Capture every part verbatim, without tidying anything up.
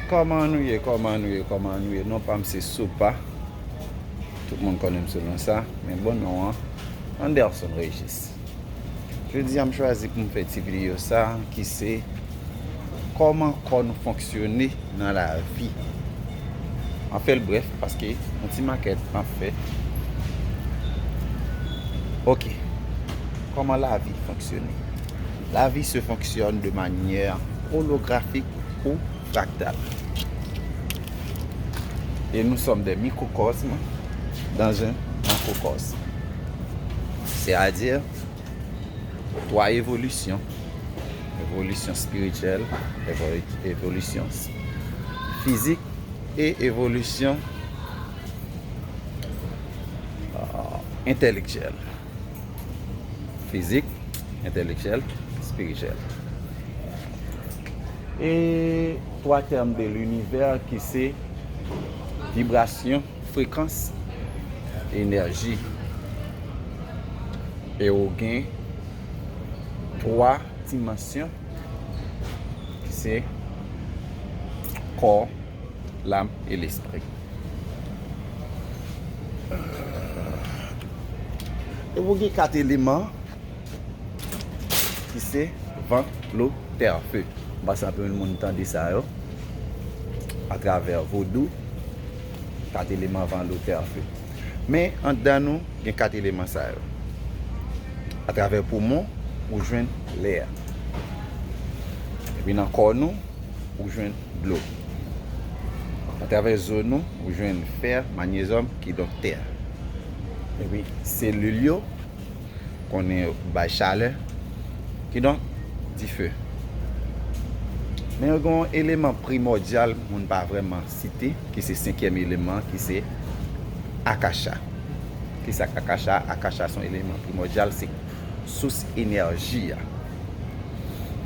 Kòman nou ye, kòman nou ye, kòman nou ye? Non pa m se Soupa. Tout moun konnen m sou non sa, men bon non an, Anderson Régis. Jodi a m chwazi pou m fè ti videyo sa ki se kòman kò nou fonksyone nan lavi. An fè l brèf, paske yon ti makèt m ap fè. Ok. Kòman lavi fonksyone? La vie se fonctionne de manière holographique ou fractale. Et nous sommes des microcosmes dans un macrocosme. C'est-à-dire trois évolutions. Évolution spirituelle, évolu- évolution fizik e evolisyon entèlektyèl. Fizik, entèlektyèl, espirityèl. E twa tèm de linivè ki se vibrasyon, frekans, enèji. E ou gen twa dimansyon ki se kò, lam e lespri. E pou gen kat eleman ki se van, dlo, tè, fe. M panse anpil moun tande sa yo atravè vodou, kat eleman van, dlo, tè, fe. Men anndan nou gen kat eleman sa yo. Atravè poumon, ou jwenn lè. Epi nan kò nou, ou jwenn dlo. Atravè zo nou, ou jwenn fè, manyezyòm, kidonk tè. Epi selil yo konnen bay chalè, kidonk dife. Men yo gen yon eleman primòdyal moun pa vrèman site, ki se senkyèm eleman, ki se akacha. Kisa k akacha? Akacha se yon eleman primòdyal, se sous enèji a,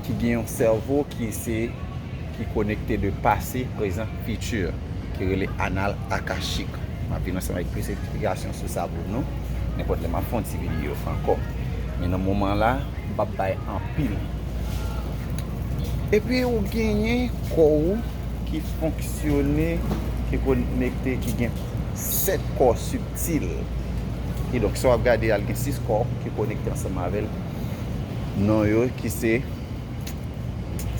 ki gen yon sèvo ki se, ki konekte de pase, prezan, fiti, ki rele anal akashik. M ap vin ansanm avèk plis eksplikasyon sou sa pou nou, nenpòt lè m ap fè yon ti videyo ankò. Men nan moman la, m p ap bay anpil. Epi ou genyen kò ou ki fonksyone, ki konekte, ki gen sèt kò sibtil. Kidonk, sa w ap gade a, l gen sis kò ki konekte ansanm avè l. Non yo ki se,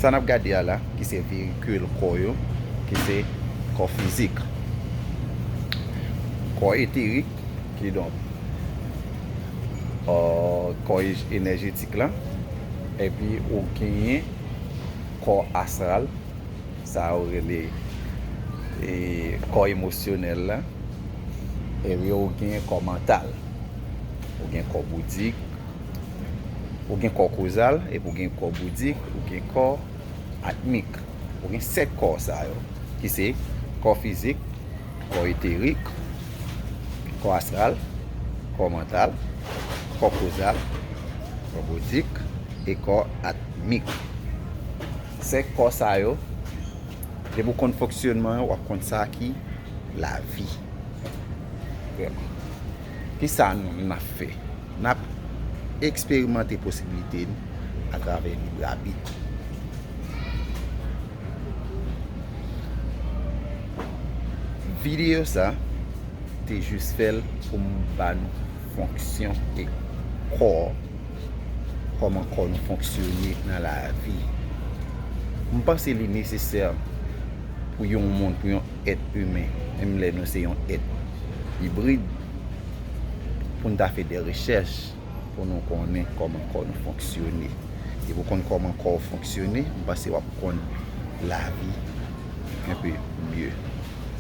sa n ap gade a la, ki se veyikil kò yo, ki se kò fizik, kò eterik, kidonk, kò enèjetik la, epi ou genyen kò astral, sa yo rele, e, kò emosyonèl la, epi ou gen kò mantal, ou gen kò boudik, ou gen kò kozal, epi ou gen kò boudik, ou gen kò atmik. Ou gen sèt kò sa yo, ki se kò fizik, kò eterik, kò astral, kò mantal, kò kozal, kò boudik e kò atmik. Sèt kò sa yo, depi w konn fonksyònman yo, w ap konn sa ki lavi. Vrèman. Kisa nou, n ap fè? N ap eksperimante posiblite n atravè librabit. Videyo sa, te jis fè l pou m ba nou fonksyon e kò, kòman kò nou fonksyone nan lavi. M panse li nesesè pou yon moun, pou yon èt imen, menm lè nou se yon èt ibrid, pou n ta fè de rechèch pou nou konnen kòman kò nou fonksyone. E pou konn kòman kò w fonksyone, m panse w ap konn lavi enpe mye.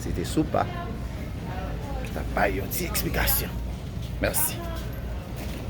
Se te Soupa ki t ap bay yon ti eksplikasyon. Mèsi.